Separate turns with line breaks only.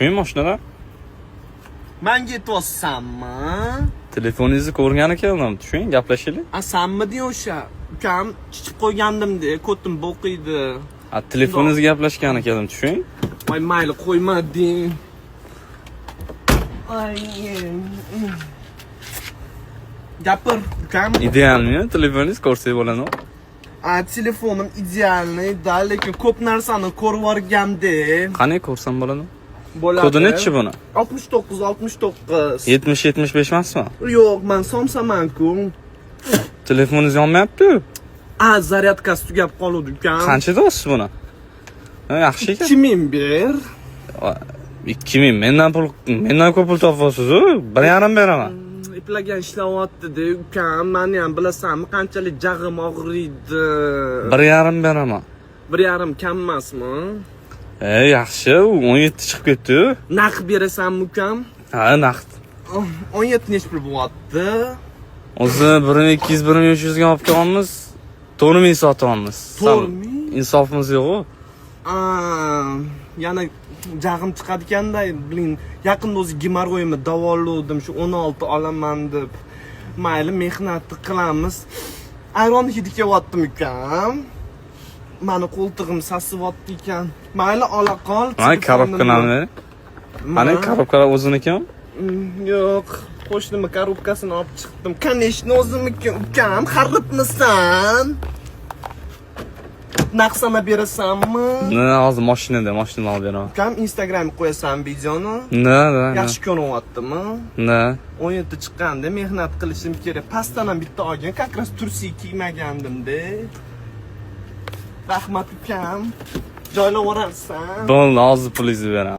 Tushing mashinadan.
Manga aytyapsanmi?
Telefoningizni ko'rgani keldim. Tushing, gaplashaylik.
A, sanmiding o'sha? Ukam chichib qo'ygandim-de, ko'tim bo'qiydi.
A, telefoningizni gaplashgani keldim. Tushing.
Voy, mayli, qo'ymading. Ay. Gapir, ukam.
Идеальный telefoningiz, ko'rsak bo'ladi.
A, telefonim идеальный, да, lekin ko'p narsani ko'rib yuborganda.
Qani, ko'rsam bo'ladi?
Bo'ladi.
Kodi nechi buni?
69 69.
70 75 emasmi?
Yo'q, man somsaman-ku.
Telefoningiz yonmayapti-ku.
A, зарядка si tugab qoluvdi, ukam.
Qancha deyapsiz buni? Ha, yaxshi ekan.
2000 ber.
2000 mendan ko'p pul topyapsiz-u. 1,5 beraman.
Eplagan ishlayapti-da, ukam. Mani ham bilasanmi, qanchalik jag'im og'riydi.
1,5 beraman.
1,5 kam emasmi?
E, yaxshi, u 17 chiqib ketdi-yu.
Naqd berasanmi, ukam?
Ha, naqd.
Oh, 17 nechi pul bo'lyapti?
O'zi 1200, 1300 ga olib kelyapmiz. 4000 sotyapmiz.
4000?
Insofimiz yo'q-u.
Aa, yana jag'im chiqadi ekanda, блин, yaqinda o'zi gemorroyimni davolovdim, shu 16 olaman deb. Mayli, mehnatni qilamiz. Ayron hidi kelyaptimi, ukam? Mani qo'ltig'im sasivyapti ekan. Mayli, ola qol.
Mana коробка larni bering. Qani, коробка lar o'zinikimi?
Yo'q, qo'shnimni коробка sini olib chiqdim. Конечно, o'zimniki, ukam, haribmisan? Naqd sanab berasanmi?
Na, hozir mashinada, mashinada olib beraman.
Ukam, Instagramga qo'yasan videoni?
На.
Yaxshi ko'rinyaptimi?
На.
17 chiqqanda mehnat qilishim kerak. Pastdan ham bitta olgin, как раз трусы kiymagandimda. Rahmat, ukam. Joylab yuborarsan.
Bo'ldi, hozir pulingizni beraman.